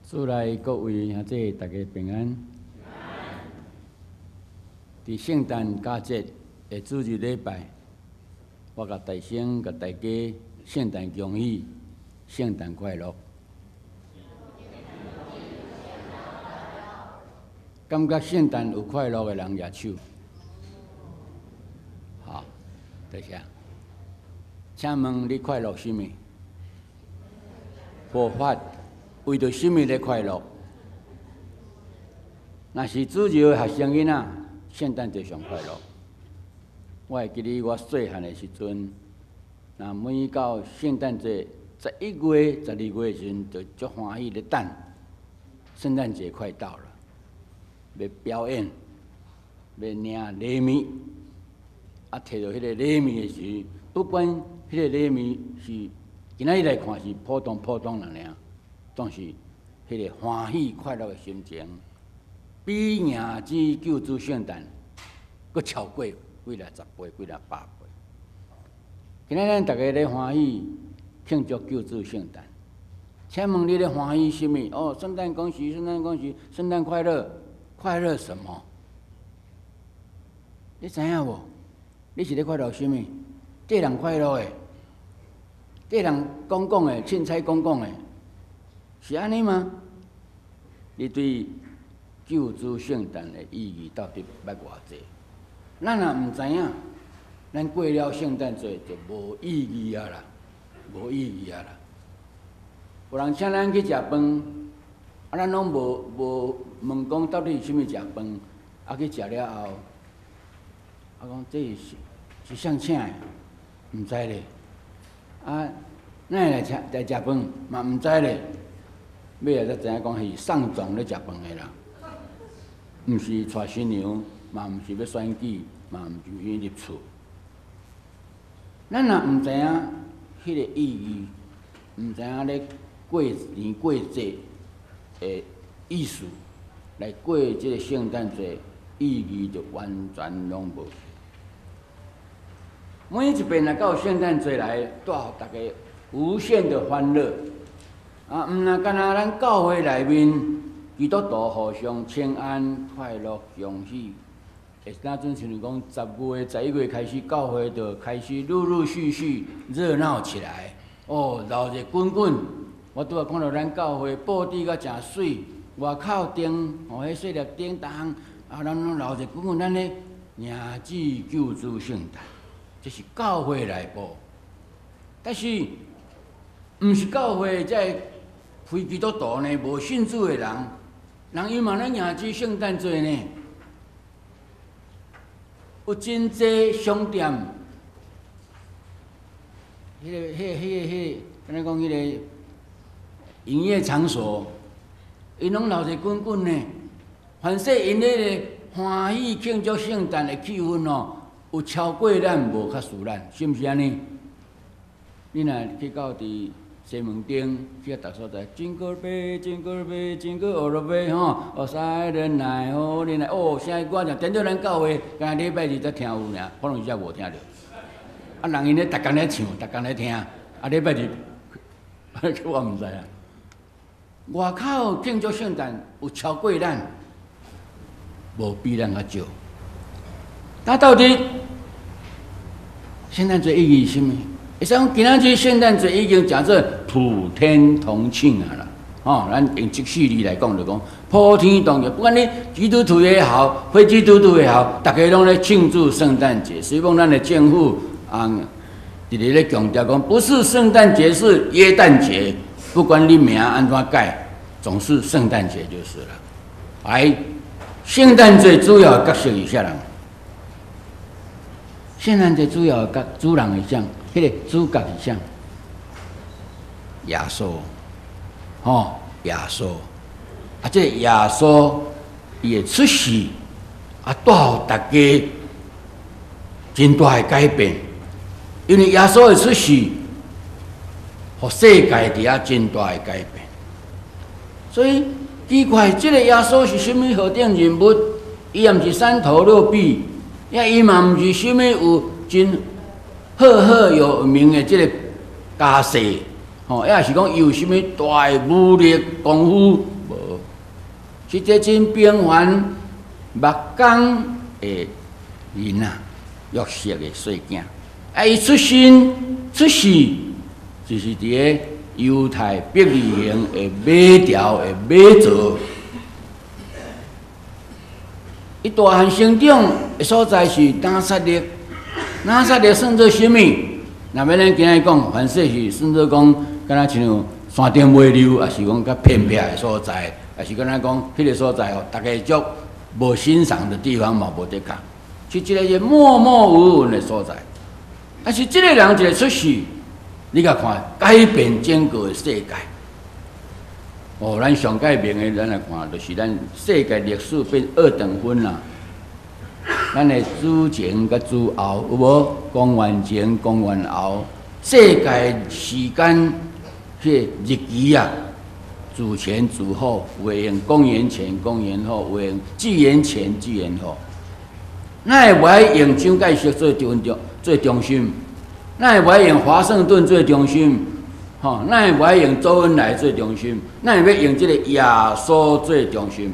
主內各位兄弟，大家平安。佇聖誕佳節的主日禮拜，我共大聲共大家聖誕恭喜，聖誕快樂。感覺聖誕有快樂的人舉手。好，多謝。請問你快樂啥物？佛法為著啥物咧快樂？若是主日學生囡仔，聖誕節上快樂。我會記得我細漢的時陣，若每到聖誕節11月、12月的時陣，就足歡喜咧等。聖誕節快到了，欲表演，欲領禮物，啊，提著彼个禮物的時，不管彼个禮物是今仔日來看是普通普通爾爾，總是彼個歡喜快樂的心情，比迎接救主聖誕閣超過幾若十倍、幾若百倍。今仔咱逐家咧歡喜慶祝救主聖誕，請問你咧歡喜啥物？哦，聖誕恭喜，聖誕恭喜，聖誕快樂，快樂什麼？你知影無？你是咧快樂啥物？這人快樂的，這人講講的，凊彩講講的，是按呢嗎？你對救主聖誕的意義到底捌偌濟？咱若毋知影，咱過了聖誕節就無意義啊啦，無意義啊啦。有人請咱去食飯，啊，咱攏無問講到底是啥物食飯，啊去食了後，啊講這是誰請的？毋知咧。啊，哪會來請來食飯？嘛毋知咧。尾仔才知影講是送葬咧食飯的啦，毋是娶新娘，嘛毋是欲選舉，嘛毋是欲入厝。咱若毋知影彼个意義，毋知影咧過年過節的意思，來過這个聖誕節，意義就完全攏無。每一遍若到聖誕節來，帶予大家無限的歡樂。啊，毋若干焦咱教會內面基督徒互相請安、快樂、恭喜。會當陣親像講10月、11月開始，教會就開始陸陸續續熱鬧起來。哦，熱鬧滾滾。我拄仔看著咱教會布置甲誠媠，外口燈，哦，彼細粒燈逐項，啊，咱攏熱鬧滾滾，咱咧迎接救主聖誕，這是教會內部。但是，毋是教會這个非基督徒呢，無信主的人，人伊嘛咧迎接聖誕節呢。有真濟商店，彼个、彼个、彼個、彼個，敢若講彼個營業場所，𪜶攏熱鬧滾滾呢。凡勢𪜶彼個歡喜慶祝聖誕的氣氛哦，有超過咱，無較輸咱，是毋是按呢？你若去到佇西門町，去到逐所在，Jingle bell，Jingle bell，Jingle all the way 吼，哦，Silent night，Holy night，哦，聲歌爾，顛倒咱教會，敢若禮拜二才聽有爾，可能才無聽著。啊，人𪜶咧逐工咧唱，逐工咧聽，啊，禮拜日，我毋知啊。外口慶祝聖誕有超過咱，無比咱較少。但到底聖誕節意義是啥物？會使講今仔日聖誕節已經誠做普天同慶啊啦！吼，咱用這四字來講，就講普天同慶，不管你基督徒也好，非基督徒也好，逐家攏咧慶祝聖誕節。所以講，咱的政府啊，直直咧強調講，不是聖誕節，是耶誕節。不管你名按怎改，總是聖誕節就是了。來，聖誕節主要角色是啥人？聖誕節主要角主人是啥？彼個主角是啥？耶穌，吼，耶穌。啊，這個耶穌伊的出世，啊，帶予大家真大的改變。因為耶穌的出世，予世界佇遐真大的改變。所以奇怪，這個耶穌是啥物何等人物？伊也毋是三頭六臂，也伊嘛毋是啥物有真赫赫有名的這個家世，吼，抑是講伊有啥物大的武力功夫，是一个真平凡木工的囡仔，約瑟的細囝。啊，伊出身出世就是佇个猶太伯利恆的馬槽的馬槽。伊大漢成長的所在是拿撒勒，拿撒勒算做啥物？若欲咱今日講，凡勢是算做講，敢若親像山頂尾溜，抑是講較偏僻的所在，抑是敢若講彼个所在哦，逐家足無欣賞的地方嘛無得較，是一个默默無聞的所在。但是這个人一个出世，你共看改變整個的世界。哦，咱上蓋明的，咱來看，就是咱世界歷史變二等分啦。咱的主前佮主後有無？公元前、公元後，世界時間彼個日期啊，主前、主後，有的用公元前、公元後，有的用紀元前、紀元後。哪會無愛用蔣介石做中中做中心？哪會無愛用華盛頓做中心？吼，哪會無愛用周恩來做中心？哪會欲用這个耶穌做中心？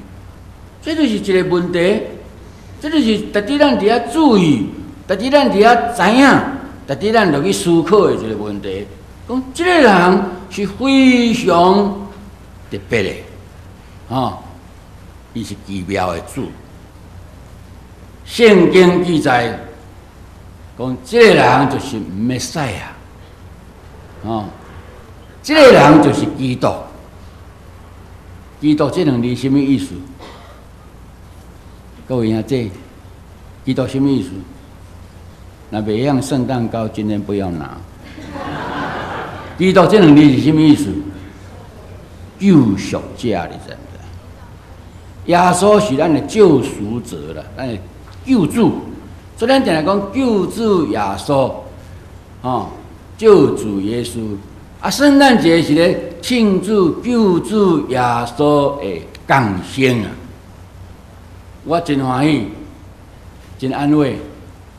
這就是一个問題，這就是值得咱佇遐注意，值得咱佇遐知影，值得咱落去思考的一个問題。講這個人是非常特別的，吼，伊是奇妙的主。聖經記載講，這個人就是彌賽亞，吼，這個人就是基督。基督這兩字啥物意思？各位兄弟，基督啥物意思？若袂曉聖誕糕，今天不要拿。基督這兩字是啥物意思？救贖者，你知毋知？耶穌是咱的救贖者啦，咱的救主。所以咱定定講救主耶穌，吼，救主耶穌。啊，聖誕節是咧慶祝救主耶穌的降生啊！我真歡喜，真安慰，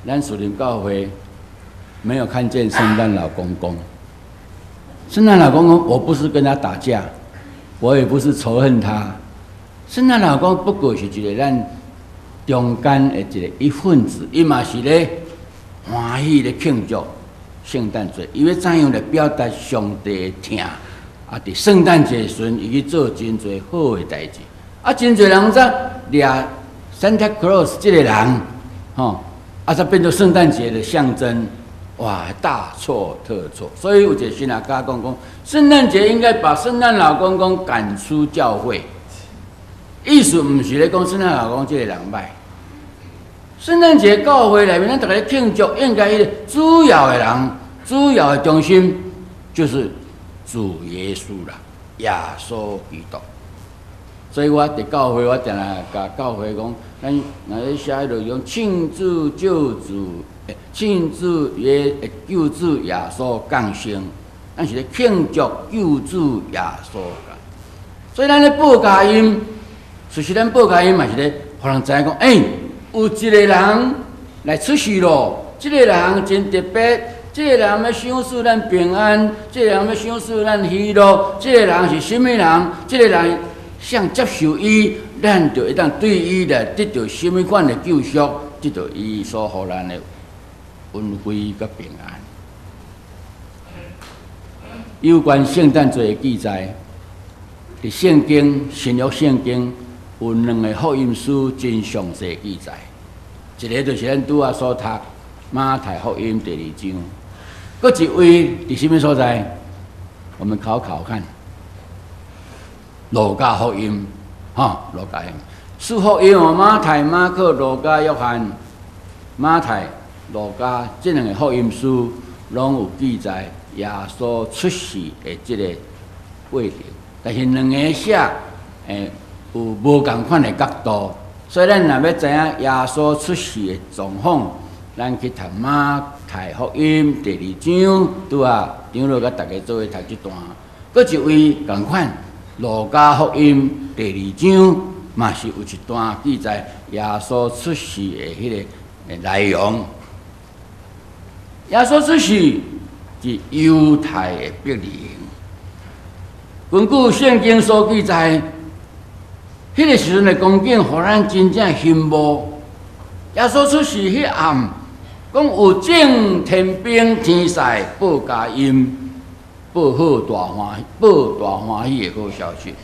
咱樹林教會沒有看見聖誕老公公。聖誕老公公，我不是跟他打架，我也不是仇恨他。聖誕老公不過是一个咱中間的一个一份子，伊嘛是咧歡喜咧慶祝聖誕節，伊欲怎樣來表達上帝的疼？啊，佇聖誕節時陣，伊去做真濟好的代誌。啊，真濟人則掠 Santa Claus 這个人，吼，啊，才變做聖誕節的象徵。哇，大錯特錯！所以有一個神學家講講，聖誕節應該把聖誕老公公趕出教會。意思毋是咧講聖誕老公公這个人䆀。聖誕節教會內面，咱逐家慶祝，應該彼个主要的人、主要的中心就是主耶穌啦，耶穌基督。所以我佇教會，我定定共教會講，咱若咧寫彼落講慶祝救主，慶祝耶救主耶穌降生，咱是咧慶祝救主耶穌降。所以咱咧報佳音，其實咱報佳音嘛是咧，予人知影講，欸，有一个人來出世咯，這个人真特別，這个人欲賞賜咱平安，這个人欲賞賜咱喜樂，這个人是啥物人？這个人想接受伊，咱就會當對伊來得著啥物款的救贖，得著伊所予咱的恩惠佮平安。有關聖誕節的記載，佇聖經新約聖經有兩个福音書真詳細記載，一个就是咱拄仔所讀馬太福音第二章，閣一位佇啥物所在？我們考考看，路加福音，吼，路加福音，四福音哦，馬太、馬可、路加、約翰，馬太、路加這兩个福音書攏有記載耶穌出世的這个過程，但是兩个寫有無仝款的角度，所以咱若欲知影耶穌出世的狀況，咱去讀馬太福音第二章，拄仔長老佮逐家做伙讀這段。閣一位仝款，路加福音第二章嘛是有一段記載耶穌出世的彼个內容。耶穌出世佇猶太的伯利恆，根據聖經所記載，彼个時陣的光景，予咱真正羨慕。耶穌出世彼暗，講有眾天兵天使報佳音，報大歡喜的好消息。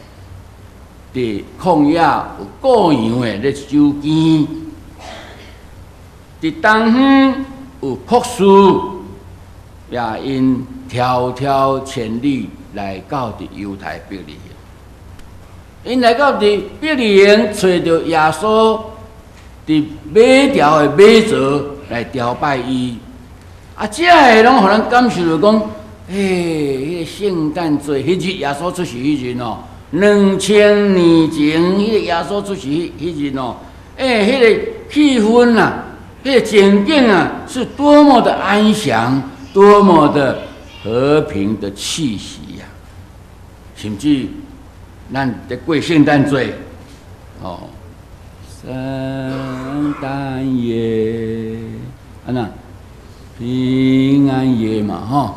佇曠野有顧羊的咧守更，佇東方有博士，也𪜶迢迢千里來到佇猶太伯利恆。𪜶來到佇伯利恆，揣著耶穌佇馬槽的馬槽來朝拜伊。啊，這个攏予咱感受著講，欸，彼个聖誕節彼日耶穌出世彼日哦，2000年前彼個耶穌出世彼日哦，欸，彼个氣氛啊，彼個情景啊，是多麼的安詳，多麼的和平的氣息呀！甚至咱佇過聖誕節，哦，聖誕夜，按怎平安夜嘛，吼。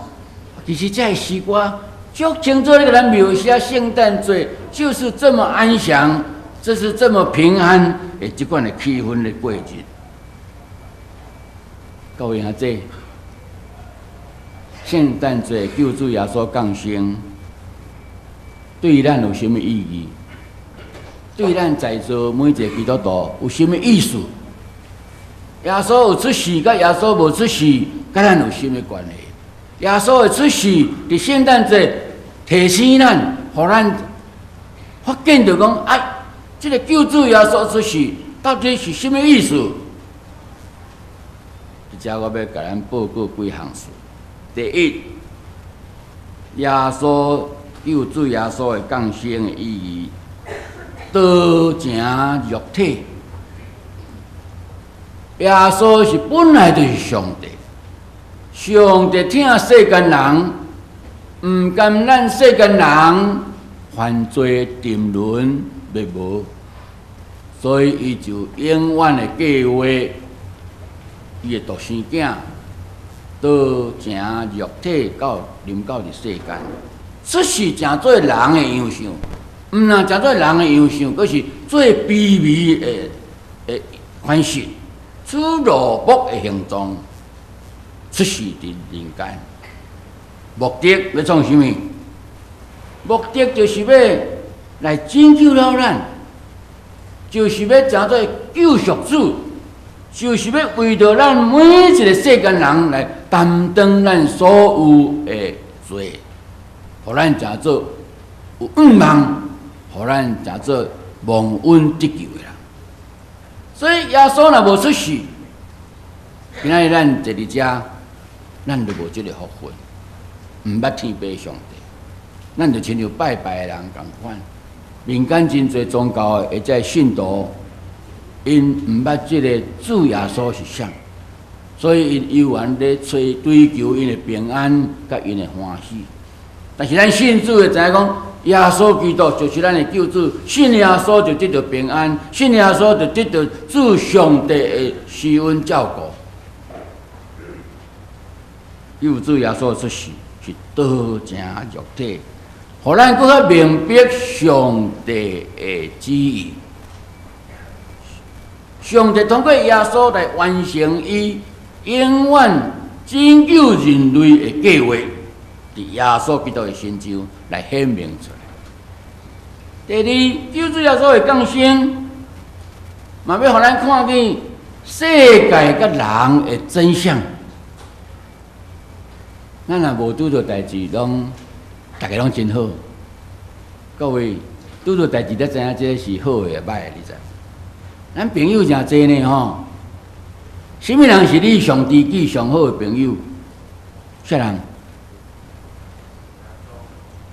其實這个詩歌足清楚咧，共咱描寫聖誕節就是這麼安詳，就是這麼平安的這款的氣氛咧過日。各位兄弟，聖誕節救主耶穌降生，對咱有啥物意義？對咱在座每一個基督徒有啥物意思？耶穌有出世，佮耶穌無出世，佮咱有啥物關係？耶穌的出世，佇聖誕節提醒咱，予咱發現著講啊，這个救主耶穌出世到底是啥物意思？這我欲共咱報告幾項事。第一，耶穌救主耶穌的降生的意義，道成肉體。耶穌是本來就是上帝，上帝疼世間人，毋甘咱世間人犯罪沉淪滅無，所以伊就永遠的計劃，伊的獨生囝道成肉體到臨到佇世間，出世成做人的樣相，毋但成做人的樣相，閣是最卑微的款式，取奴僕的形狀出世佇人間。目的欲創啥物？目的就是欲來拯救了咱，就是欲成做救贖主，就是欲為著咱每一個世間人來擔當咱所有的罪，予咱成做有盼望，予咱成做蒙恩得救的人。所以耶穌若無出世，今仔日咱坐佇遮，咱就無這個福分，毋捌天父上帝，咱就親像拜拜的人仝款。民間真濟宗教的或者信徒，𪜶毋捌這个主耶穌是啥，所以𪜶猶原咧揣追求𪜶的平安佮𪜶的歡喜。但是咱信主的知影講，耶穌基督就是咱的救主，信耶穌就得著平安，信耶穌就得著主上帝的施恩照顧。救主耶穌出世是道成肉體，予咱閣較明白上帝的旨意。上帝通過耶穌來完成伊永遠拯救人類的計劃，佇耶穌基督的身上來顯明出來。第二，救主耶穌的降生，嘛欲予咱看見世界佮人的真相。咱若無拄著代誌，攏逐家攏真好。各位拄著代誌，才知影這是好的抑歹的，你知？咱朋友誠濟呢吼，啥物人是你上知己、上好的朋友？啥人？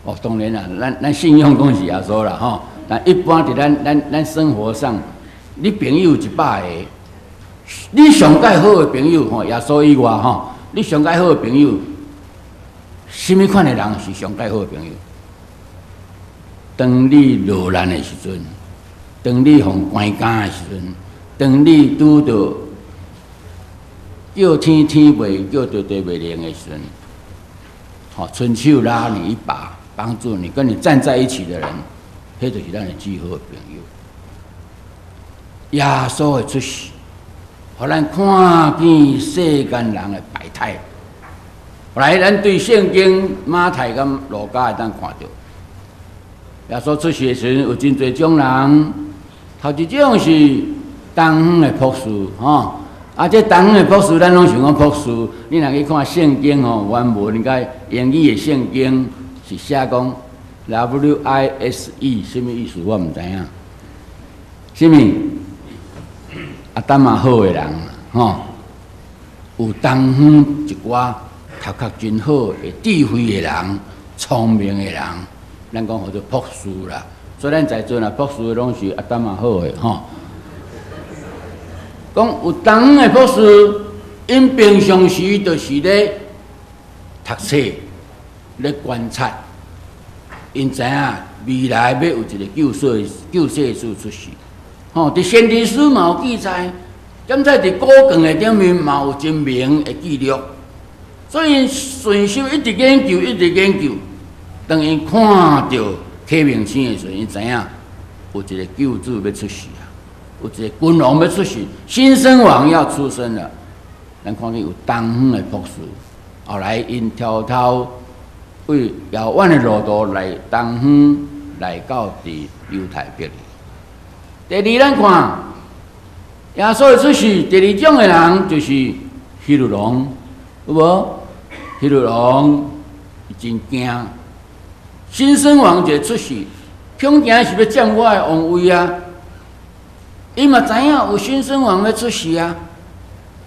哦，當然啦，咱信仰講是耶穌啦吼。但一般佇咱生活上，你朋友100個，你上蓋好的朋友吼，耶穌以外吼，你上蓋好的朋友，啥物款的人是上蓋好的朋友？當你落難的時陣，當你予關監的時陣，當你拄著叫天天袂，叫地地袂靈的時陣，吼，伸手拉你一把，幫助你，跟你站在一起的人，彼就是咱的至好的朋友。耶穌的出世，予咱看見世間人的百態。來，咱對聖經馬太佮路加會當看著，耶穌出世的時陣有真濟種人，頭一種是東方的博士，吼。啊，這東方的博士，咱攏想講博士，你若去看聖經吼，原文佮英語的聖經是寫講 WISE，啥物意思我毋知影。啥物？阿膽仔好的人，吼，有東方一寡頭殼真好的智慧的人，聰明的人，咱講號做博士啦。所以咱在座若博士的攏是阿膽仔好的，吼。講有東方的博士，𪜶平常時就是咧讀冊、咧觀察，𪜶知影未來欲有一個救世主出世。吼，佇先知書嘛有記載，敢在佇古卷的頂面嘛有真明的記錄。所以順手一直研究，一直研究，當𪜶看著啟明星的時陣，𪜶知影有一個救主欲出世啊，有一個君王欲出世，新生王要出生了。咱看見有東方的博士，後來𪜶偷偷為遙遠的路途來東方來到佇猶太伯利。第二，咱看耶穌的出世，第二種的人就是希律王，有無？希律王真驚，新生王一個出世，恐驚是欲佔我的王位啊！伊嘛知影有新生王欲出世啊！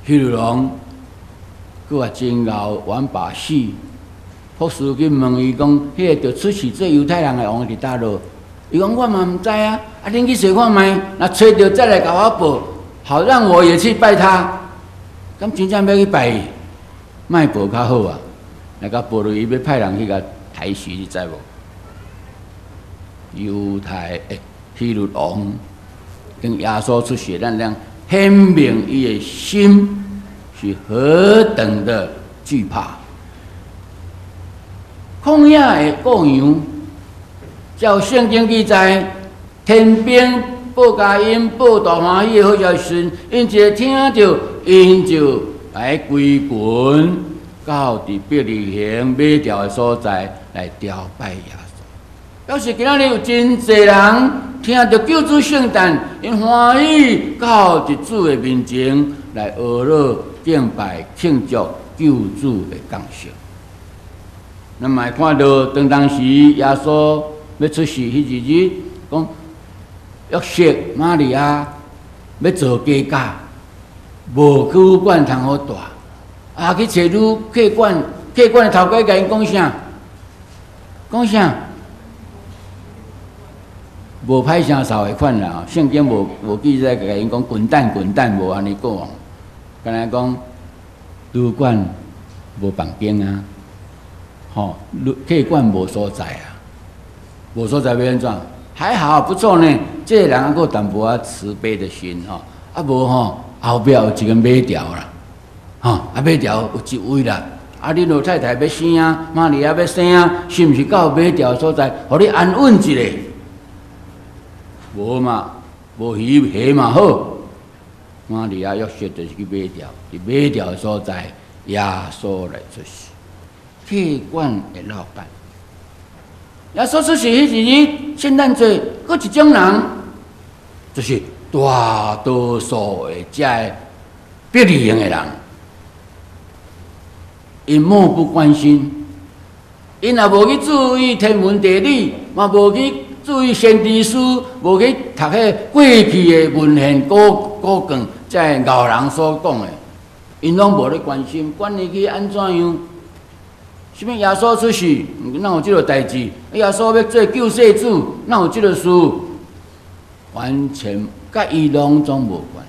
希律王閣也真𠢕玩把戲，博士去問伊講：彼个著出世做猶太人的王佇佗落？伊講我嘛毋知啊！啊，恁去揣看覓，若揣著再來共我報，好讓我也去拜他。敢真正欲去拜伊？莫報較好啊！來共報落，伊欲派人去共刣死，你知無？猶太的希律王，當耶穌出世，咱講顯明伊的心是何等的懼怕。曠野的羔羊，照聖經記載，天兵報佳音、報大歡喜的好消息，𪜶一聽著，𪜶就來歸群到佇伯利恆馬槽的所在來朝拜耶穌。表示今仔日有真濟人聽著救主聖誕，𪜶歡喜到佇主的面前來呵咾敬拜慶祝救主的降生。咱嘛會看著，當當時耶穌欲出世彼一日，講約瑟、瑪利亞欲做家教，無旅館通好蹛，啊去揣旅客館，客館的頭家共𪜶講啥？講啥？無歹聲嗽的款啦，聖經無記載共𪜶講滾蛋滾蛋，無按呢講，敢若講旅館無房間啊，吼，旅客館無所在啊，無所在欲按怎？還好不錯呢，這個人猶閣有淡薄仔慈悲的心吼，啊無吼後壁有一間馬槽啦，吼啊馬槽有一位啦，啊恁老太太欲生啊，瑪利亞欲生啊，是毋是到馬槽所在，予你安穩一下？無嘛，無魚蝦嘛好。瑪利亞約瑟就是去馬槽，佇馬槽的所在，耶穌來出世，客館的老闆。耶穌出世彼一日，聖誕節，閣一種人，就是大多數的這个伯利恆的人，𪜶漠不關心，𪜶也無去注意天文地理，嘛無去注意先知書，無去讀彼過去的文獻古卷，這个𠢕人所講的，𪜶攏無咧關心，管伊去按怎樣。啥物耶穌出世，哪有這個代誌？耶穌欲做救世主，哪有這個事？完全佮伊攏總無關。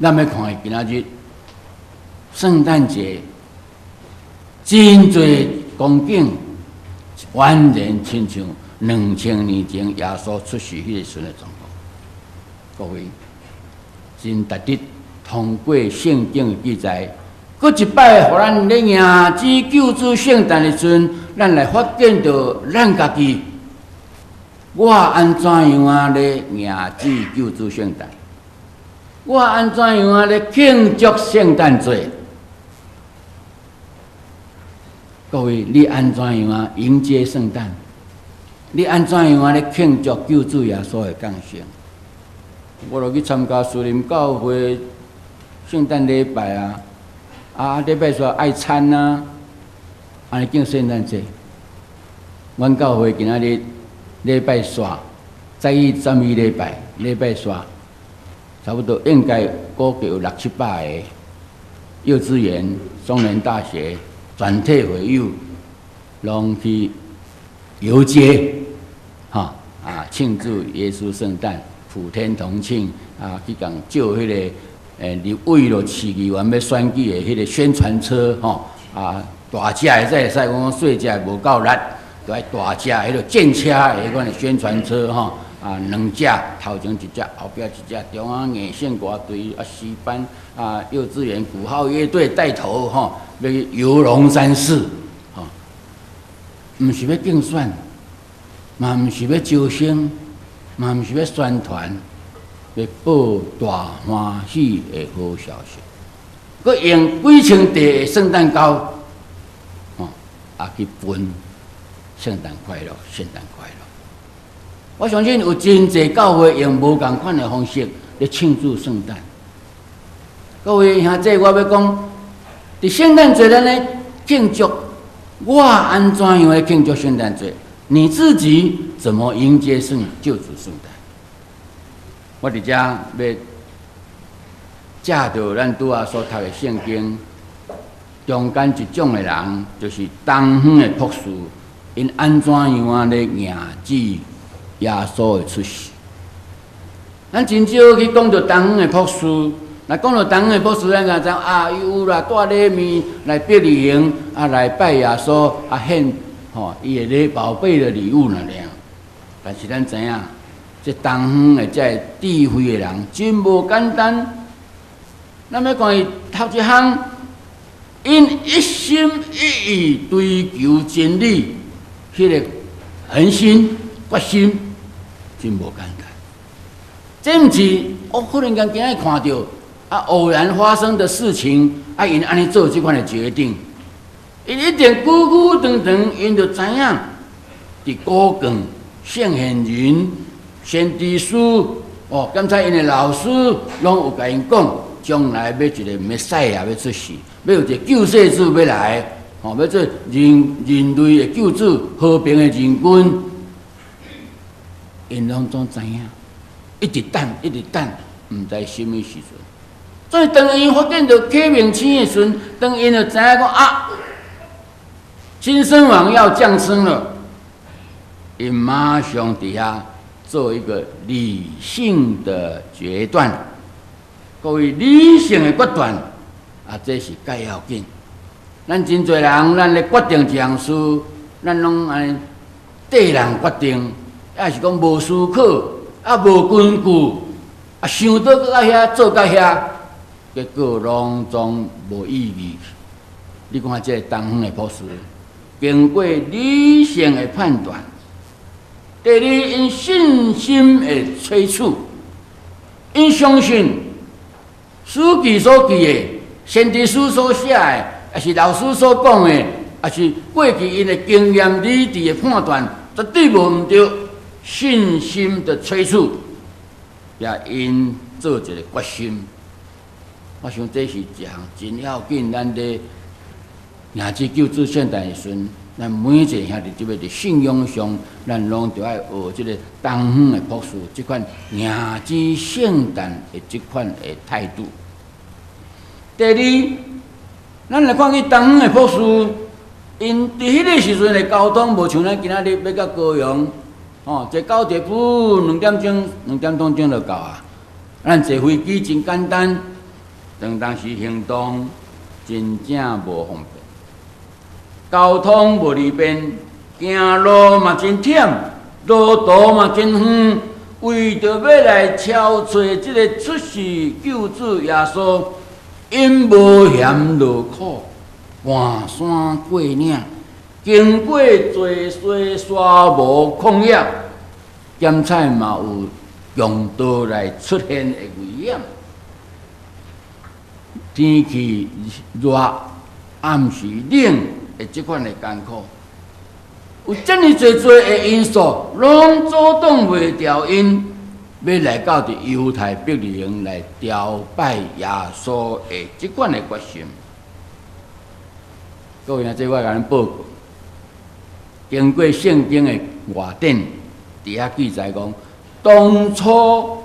咱欲看今仔日聖誕節，真濟光景，完全親像2000年前耶穌出世彼個時陣的狀況。各位，真值得通過聖經的記載，閣一擺，予咱咧迎接救主聖誕的時陣，咱來發現著咱家己，我按怎樣仔咧迎接救主聖誕？我按怎樣仔咧慶祝聖誕節？各位，你按怎樣仔迎接聖誕？你按怎樣仔咧慶祝救主耶穌的降生？我就去參加士林教會聖誕禮拜啊，啊，禮拜煞愛餐啊，按呢叫聖誕節。阮教會今仔日禮拜煞，早起讚美禮拜，禮拜煞，差不多應該估計有六七百个幼稚園、松仁大學全體會友，攏去遊街，哈啊慶祝耶穌聖誕，普天同慶啊！去共借彼个立委囉市議員欲選舉的彼个宣傳車，吼啊大隻的才會使，阮講細隻的無夠力，就愛大隻彼个戰車的彼款的宣傳車，吼啊兩隻，頭前一隻，後壁一隻，中央藝聖歌隊啊，詩班啊，幼稚園鼓號樂隊帶頭，吼，欲去遊龍山寺，吼，毋是欲競選，嘛毋是欲招生，嘛毋是欲宣傳，欲報大歡喜的好消息。閣用幾千塊的聖誕糕，吼，啊去分聖誕快樂，聖誕快樂。我相信有真濟教會用無仝款的方式咧慶祝聖誕。各位兄弟，我欲講，佇聖誕節咱咧慶祝，我按怎樣來慶祝聖誕節？你自己怎麼迎接聖救主聖誕？我佇遮欲藉著咱拄仔所讀的聖經，中間一種的人，就是東方的博士，𪜶按怎樣仔咧迎接耶穌的出世？咱真少去講著東方的博士，若講著東方的博士，咱就知啊，伊有啦，帶禮物來伯利恆啊，來拜耶穌啊，獻吼伊的禮寶貝的禮物爾。但是咱知影，這東方的這个智慧的人真無簡單。咱欲看伊頭一項，𪜶一心一意追求真理，彼个恆心決心，真無簡單。這毋是我忽然間今仔看著啊，偶然發生的事情啊，𪜶按呢做這款的決定，𪜶一定久久長長，𪜶就知影佇古卷、聖賢人、先知書哦，剛才𪜶的老師攏有共𪜶講，將來欲一个彌賽亞欲出世，欲有一個救世主欲來，吼，欲做人類的救主、和平的人君，𪜶攏總知影，一直等，一直等，毋知啥物時陣。所以當𪜶發現著啟明星的時陣，當𪜶就知影講啊，新生王要降生了，𪜶馬上佇遐做一個理性的決斷。各位理性的決斷，啊，這是蓋要緊。咱真濟人，咱咧決定一項事，咱攏按呢綴人決定，抑是講無思考，啊無根據，啊想到閣到遐做到遐，結果攏總無意義。你看這個東方的博士，經過理性的判斷，第二，𪜶信心的萃取，𪜶相信書記所記的、先知書所寫的，抑是老師所講的，抑是過去𪜶的經驗理智的判斷，絕對無毋對。信心的催促，也𪜶做一个決心。我想這是一項真要緊，咱咧迎接救主聖誕的時陣，咱每一个兄弟姊妹佇信仰上，咱攏著愛學這个東方的博士這款迎接聖誕的這款的態度。第二，咱來看見東方的博士，𪜶佇彼个時陣的交通，無像咱今仔日欲到高雄，吼，坐高鐵噗2點鐘、2點多鐘就到啊。咱坐飛機真簡單，當時行動真正無方便，交通無利便，行路嘛真忝，路途嘛真遠，為著欲來敲揣這个出世救主耶穌，𪜶無嫌勞苦，跋山過嶺，經過濟細沙漠曠野，兼且嘛有強盜來出現的危險。天氣熱、暗時冷的這款的艱苦，有遮爾濟濟的因素，攏阻擋袂牢𪜶欲來到佇猶太伯利恆來朝拜耶穌的這款的決心。各位兄弟，我共恁報告，經過聖經的外典，佇遐記載講，當初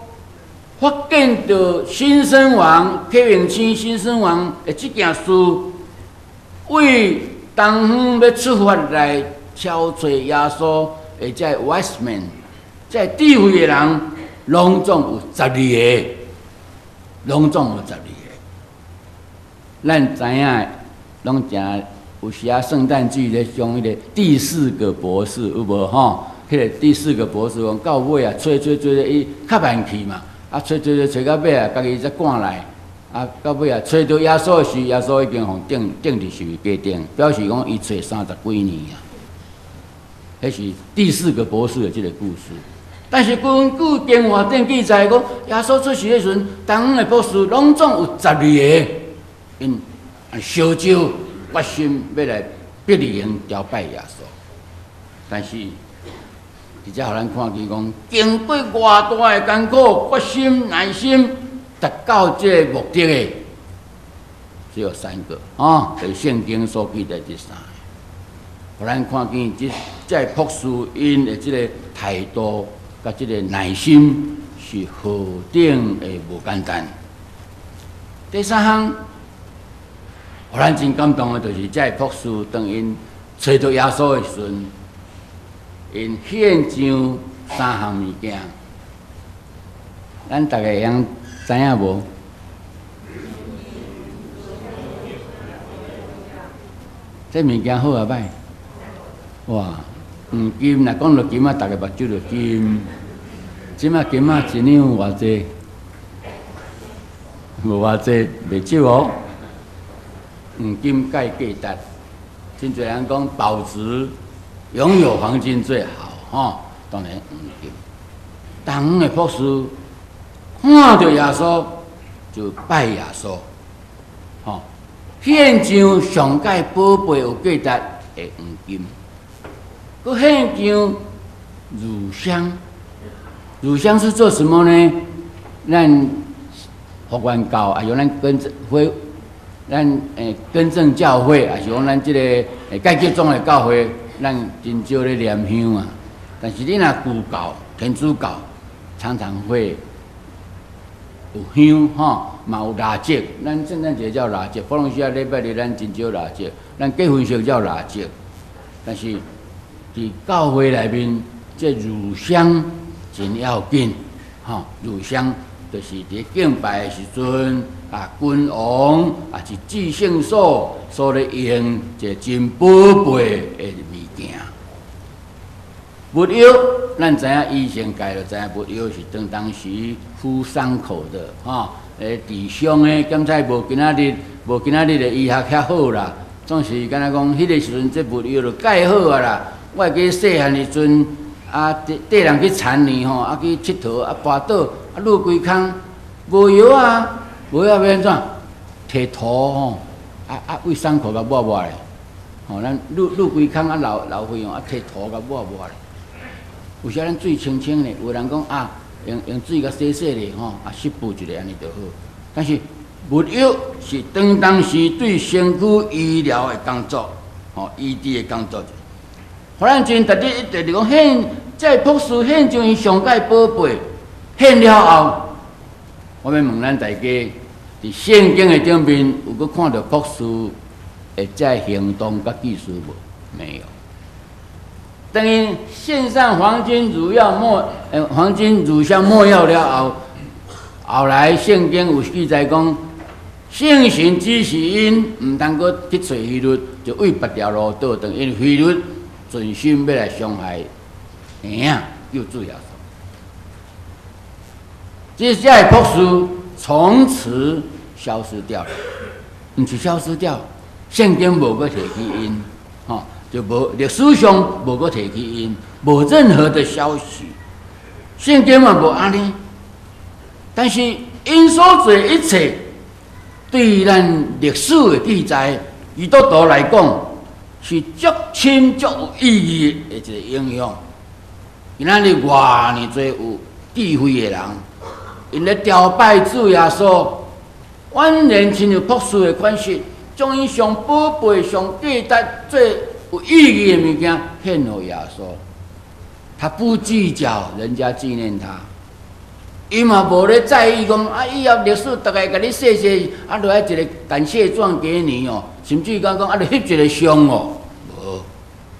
發現著新生王啟明星新生王的這件事，為東方欲出發來朝揣耶穌的這個 wise men，這個智慧的人，攏總有十二个，攏總有十二个。咱知影，攏誠有時啊，聖誕節咧講彼个第四個博士有無吼？彼個第四個博士講到尾啊，揣揣揣，伊較慢去嘛，啊，揣揣揣揣到尾啊，家己才趕來，啊，到尾啊，揣著耶穌時，耶穌已經予釘釘佇十字架頂，表示講伊揣三十幾年啊。彼是第四個博士的這个故事。但是根據經外頂記載講，耶穌出世的時陣，東方的博士攏總有十二个，𪜶相招決心欲來伯利恆朝拜耶穌。但是，佇遮予咱看見講，經過偌大的艱苦、決心、耐心，達到這个目的的，只有三個啊，就是聖經所記載這三个。予咱看見這個博士𪜶的這个態度，佮這个耐心是何等的無簡單。第三項，予咱真感動的，就是這个博士當𪜶揣著耶穌的時陣，𪜶獻上三項物件。咱逐家會曉知影無？這物件好抑歹？哇！黃金，若講著金仔，逐家目睭就金。這馬金仔一兩偌濟？無偌濟，袂少哦。黃金蓋價值，真濟人講保值，擁有黃金最好，吼。當然黃金。東方的博士看著耶穌就拜耶穌，吼，獻上上蓋寶貝有價值的黃金，閣獻上乳香。乳香是做什麼呢？咱復原教，抑是咱更正會，咱更正教會，抑是講咱這个改革宗的教會，咱真少咧念香啊。但是你若舊教、天主教，常常會有香吼，嘛有蠟燭。咱聖誕節叫蠟燭，普通時啊禮拜日咱真少蠟燭，咱結婚式叫蠟燭。但是佇教會內面，這乳香真要緊，吼，乳香就是佇敬拜的時陣啊，君王抑是至聖所所咧用一个真寶貝的物件。沒藥，咱知影醫生界就知影沒藥是當當時敷傷口的，吼，治傷的檢查無今仔日無今仔日的醫學遐好啦，總是敢若講彼个時陣這沒藥就蓋好啊啦。我會記細漢時陣，啊，綴綴人去田裡吼，啊去𨑨迌，啊跋倒，啊挼規空，無藥啊，無藥欲按怎？提塗吼，啊啊為傷口共抹抹咧，吼，咱挼挼規空啊流流血吼，啊提塗共抹抹咧。有時咱水清清咧，有人講啊，用用水共洗洗咧吼，啊濕布一下按呢就好。但是沒藥是當當時對身軀醫療的工作，吼，醫治的工作。予咱真特別一點就講獻，這個博士獻上伊上蓋寶貝，獻了後，我欲問咱大家，佇聖經的頂面有閣看著博士的這个行動佮記述無？沒有。當𪜶獻上黃金、乳藥、沒，黃金、乳香、沒藥了後，後來聖經有記載講，聖神指示𪜶毋通閣去揣希律，就為別條路倒轉，因為希律盡心欲來傷害嬰仔，救主耶穌。這這个博士從此消失掉了，毋是消失掉，聖經無閣提起𪜶，吼，就無歷史上無閣提起𪜶，無任何的消息，聖經嘛無按呢。但是𪜶所做一切，對咱歷史的記載，基督徒來講是足深足有意義的一個影響。今仔日偌爾濟有智慧的人，𪜶咧朝拜主耶穌，宛然親像博士的款式，將𪜶上寶貝、上價值、最有意義的物件獻予耶穌。他不計較人家紀念他，伊嘛無咧在意講啊，以後歷史逐家共你謝謝，啊，就愛一個感謝狀給你哦，甚至講講啊，就翕一個相哦，無，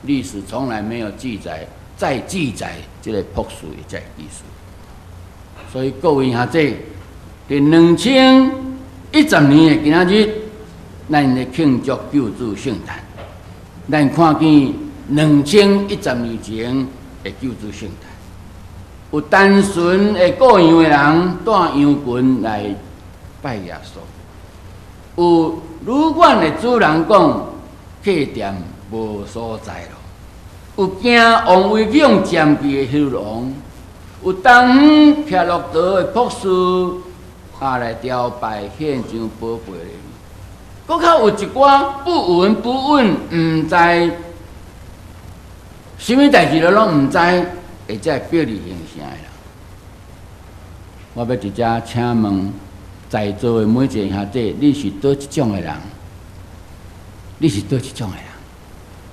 歷史從來沒有記載，再記載這個博士的這個意思。所以各位兄弟，佇2010年的今仔日，咱咧慶祝救主聖誕，咱看見2010年前的救主聖誕，有單純的顧羊的人帶羊群來拜耶穌，有旅館的主人講客店無所在咯，有驚王位予佔去的希律王，有東方騎駱駝的博士啊來朝拜獻上寶貝的禮物，閣較有一寡不聞不問，毋知啥物代誌都攏毋知，會才伯利恆城的人。我欲佇遮請問在座的每一個兄弟，你是佗一種的人？你是佗一種的人？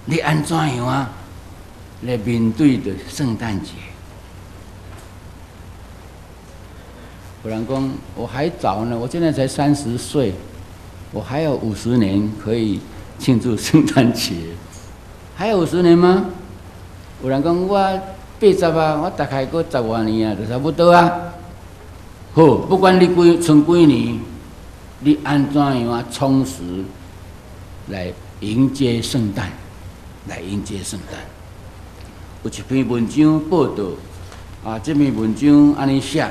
你按怎樣啊？來面對著聖誕節？有人講我還早呢，我現在才30歲，我還有五十年可以慶祝聖誕節，還有五十年嗎？有人講我80啊，我大概閣十外年啊，就差不多啊。好，不管你幾賰幾年，你按怎樣啊充實來迎接聖誕，來迎接聖誕。有一篇文章報導，啊，這篇文章按呢寫，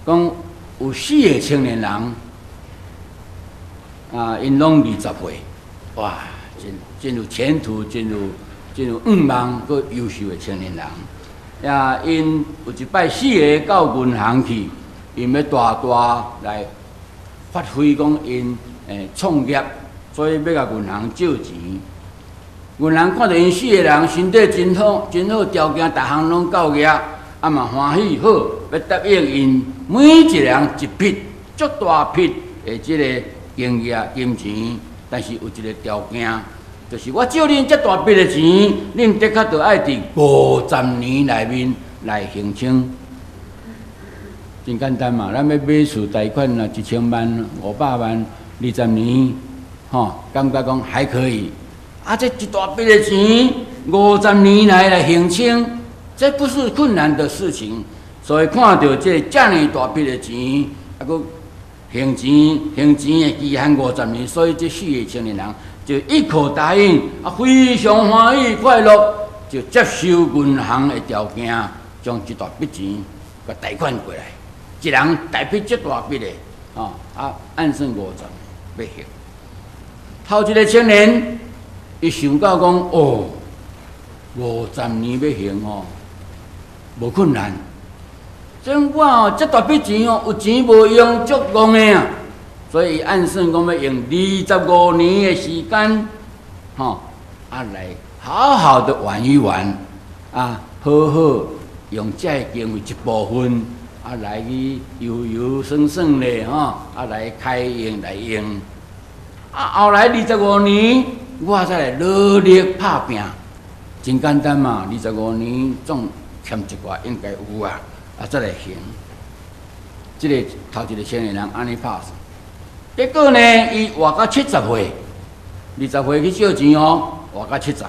講有四個青年人，啊，𪜶攏20歲，哇，真真有前途，真有真有願望，閣優秀的青年人。啊，𪜶有一擺四个到銀行去，𪜶欲大大來發揮講𪜶創業，所以欲共銀行借錢。銀行看著𪜶四个人身體真好，真好，條件逐項攏夠額，啊嘛歡喜好，欲答應𪜶每一個人一筆足大筆的這个金額金錢，但是有一個條件，就是我借恁遮大筆的錢，恁的確著愛佇五十年內面來還清。真簡單嘛，咱欲買厝貸款啊，1000萬、500萬，20年，吼，感覺講還可以。啊，這一大筆的錢，五十年來還清，這不是困難的事情。所以看著這遮爾大筆的錢，啊，閣還錢還錢的期限五十年，所以這四個青年人就一口答應，啊，非常歡喜快樂，就接受銀行的條件，將這大筆錢共貸款過來，一人貸筆這大筆的，吼，啊，按算五十年欲還。頭一個青年，伊想到講，哦，五十年欲還吼，無困難。這我哦，這大筆錢哦，有錢無用，足戇的啊！所以按算講欲用25年的時間，吼，啊來好好的玩一玩，啊，好好用這個經費一部分，啊來去遊遊耍耍咧，吼，啊來開用來用。啊，後來二十五年，我再來努力拍拚，真簡單嘛，二十五年總欠一寡應該有啊。啊，再來還，這个頭一个青年人按呢拍算，結果呢，伊活到70歲，20歲去借錢哦，活到七十歲，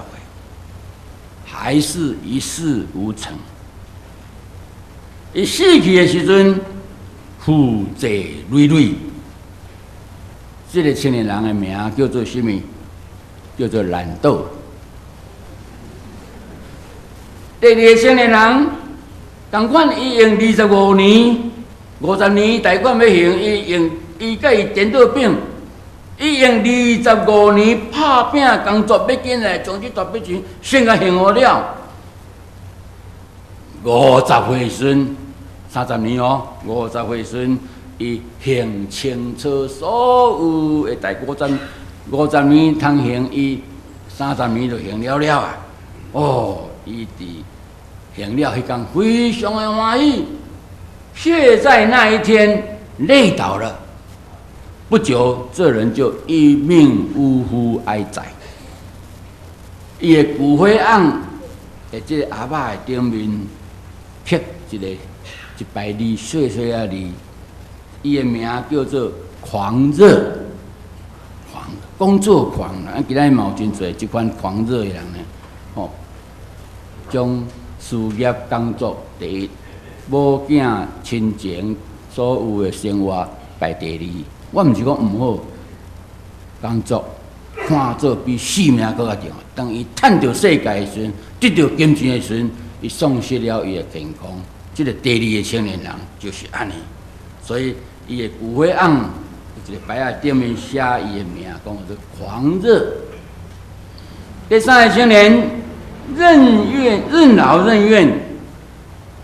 還是一事無成。伊死去的時陣，負債累累。這个青年人的名叫做啥物？叫做懶惰。第二个青年人，仝款，伊用二十五年、五十年貸款欲還，伊用伊佮伊顛倒反，伊用二十五年拍拚工作，欲緊來將這大筆錢先共還予了。五十歲時，30年哦，五十歲時，伊還清楚所有的貸五十五十年通還，伊30年就還了了啊！哦，伊佇還了彼工非常的歡喜，卻在那一天累倒了。不久，這人就一命嗚呼哀哉。伊的骨灰甕佇這个阿肉的頂面刻一个一排字，細細仔字，伊的名叫做狂熱，狂工作狂啦。啊，今仔日嘛有真濟這款狂熱的人呢，吼，將事業工作第一，某囝親情所有的生活排第二。我毋是講毋好工作，看做比性命閣較重要。當伊趁著世界的時陣，得著金錢的時陣，伊喪失了伊的健康。這個第二个青年人就是按呢，所以伊的骨灰甕一个牌仔頂面寫伊的名，講叫做狂熱。第三个青年任願任勞任怨，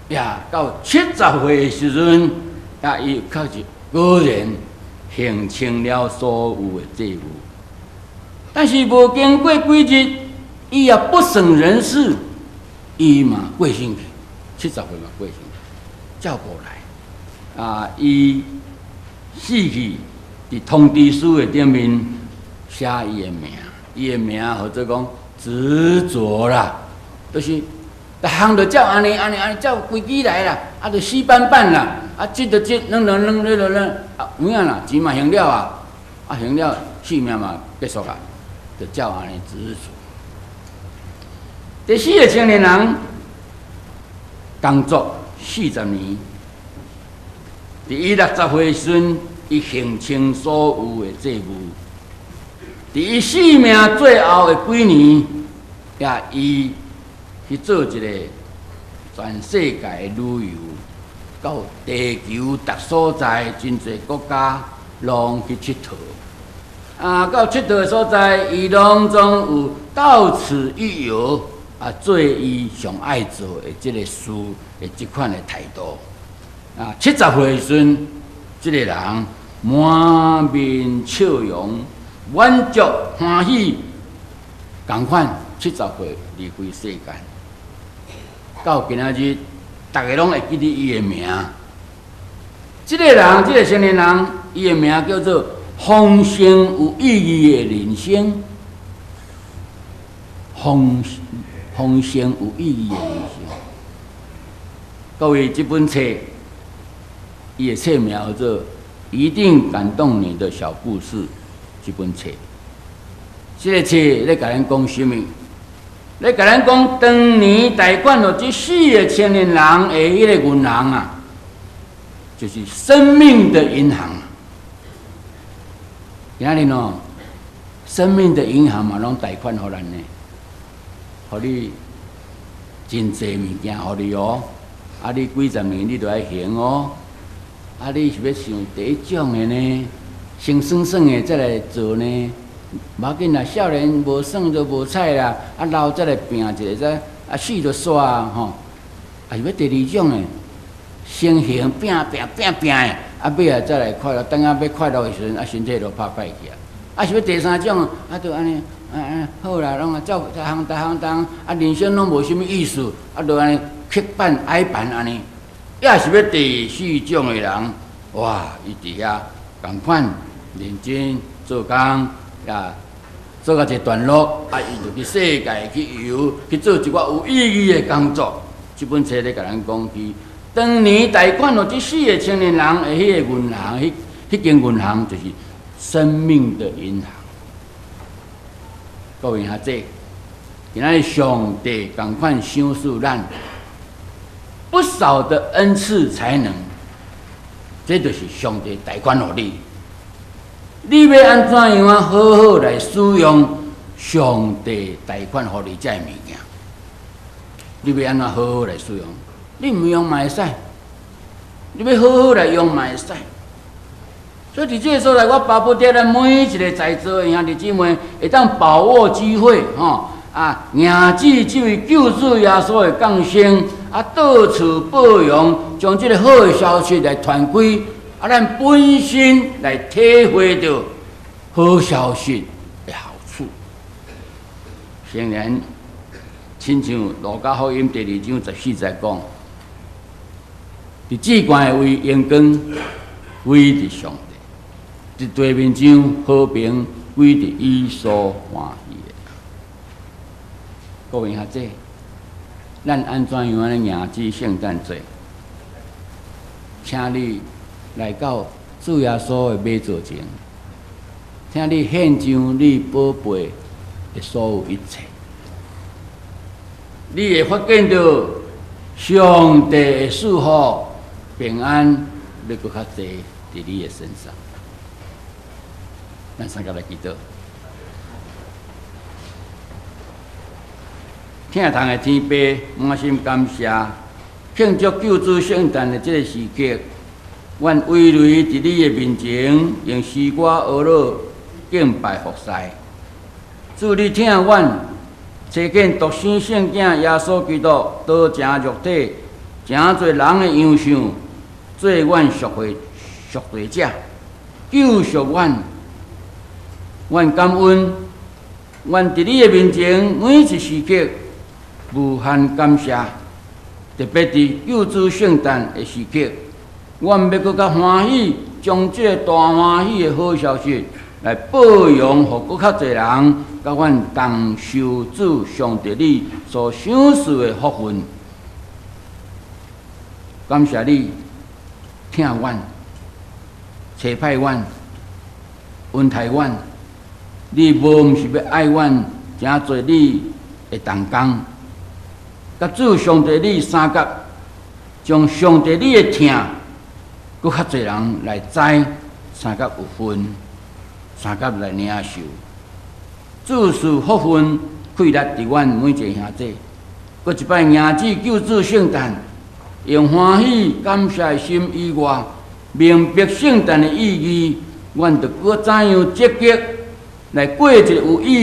呀，到70歲的時陣，呀，伊確實果然還清了所有的債務。但是無經過幾日，伊也不省人事，伊嘛過身去，70歲嘛過身去，照過來，啊，伊死去佇通知書的頂面寫伊的名，伊的名號做講執著啦，就是逐項就照按呢按呢按呢照規矩來啦，啊，就死板板啦，啊，這就這，軟就軟，軟就軟，啊，有影啦，錢嘛還了啊，啊，還了，性命嘛結束啊，就照按呢執著。第四个青年人工作40年，佇伊60歲時陣，伊還清所有的債務。佇伊生命最後的幾年，也伊去做一个全世界的旅遊，到地球逐所在真濟國家攏去𨑨迌。啊，到𨑨迌的所在，伊攏總有到此一遊，啊，做伊上愛做的這个事的這款的態度。啊，70歲時陣，這个人滿面笑容，滿足歡喜，仝款70歲離開世間。到今仔日，逐个攏會記得伊的名。這个人，這个青年人，伊的名叫做豐盛有意義的人生。豐盛有意義的人生。各位，這本冊，伊的冊名叫做《一定感動你的小故事》。這本冊，這个冊咧共咱講啥物？咧共咱講當年貸款予這四个青年人的彼个銀行啊，就是生命的銀行。今仔日哦，生命的銀行嘛，攏貸款予咱呢，予你真濟物件予你哦，啊，你幾十年你都愛還哦，啊，你是欲想第一種的呢？先算算的再來做呢？無要緊啦，少年無算就無彩啦，啊老再來拚一下，再啊死就煞啊吼！啊是欲第二種的，先還拚拚拚拚的，啊尾仔再來快樂，等下欲快樂的時陣，啊身體就拍歹去啊！啊是欲第三種，啊就按呢，啊啊好啦，攏啊照逐項逐項逐項，啊人生攏無啥物意思，啊就按呢刻板呆板按呢，抑是欲第四種的人，哇！伊佇遐仝款認真做工，啊，做到一個段落，啊，伊就去世界去遊，去做一寡有意義的工作。這本冊咧共咱講起，當年貸款予這四个青年人的彼个銀行，彼間銀行就是生命的銀行。各位兄弟，今仔日上帝仝款賞賜咱不少的恩賜才能，這就是上帝貸款予你。你欲按怎樣啊？好好來使用上帝貸款予你這个物件？你欲按怎好好來使用？你毋用嘛會使，你欲好好來用嘛會使。所以佇這个所在，我巴不得咱每一个在座的兄弟姊妹會當把握機會，吼啊，迎接這位救主耶穌的降生，啊，到處報揚，將這个好的消息來傳開。啊，咱本身來體會著好消息的好處。誠然，親像路加福音第二章14節講，佇至懸的位榮光歸佇上帝，佇地面上和平歸佇伊所歡喜的。各位兄弟，咱按怎樣按呢迎接聖誕節？請你來到主耶穌的馬槽前，請你獻上你寶貝的所有一切。你會發現著上帝的賜福平安，欲閣較濟佇你的身上。咱三個來祈禱。疼痛的天父，滿心感謝，慶祝救主聖誕的這个時刻，阮跪跪佇你的面前，用詩歌哀樂敬拜服侍。主，你疼阮，差遣獨生聖囝耶穌基督，道成肉體，成做人的樣相，做阮贖回贖罪者，救贖阮。阮感恩，阮佇你的面前每一時刻無限感謝，特別佇救主聖誕的時刻，阮欲閣較歡喜，將這个大歡喜的好消息來報揚，予閣較濟人，佮阮同受主上帝你所賞賜的福分。感謝你疼阮，差派阮，恩待阮。你無毋是欲愛阮，成做你的同工，佮主上帝你相佮，將上帝你的疼，閣較濟人來知，相佮有份，相佮來領受。主賜福分，開力佇阮每一个兄弟，閣一擺迎接救主聖誕，用歡喜感謝的心以外，明白聖誕的意義，阮就閣怎樣積極來過一个有意。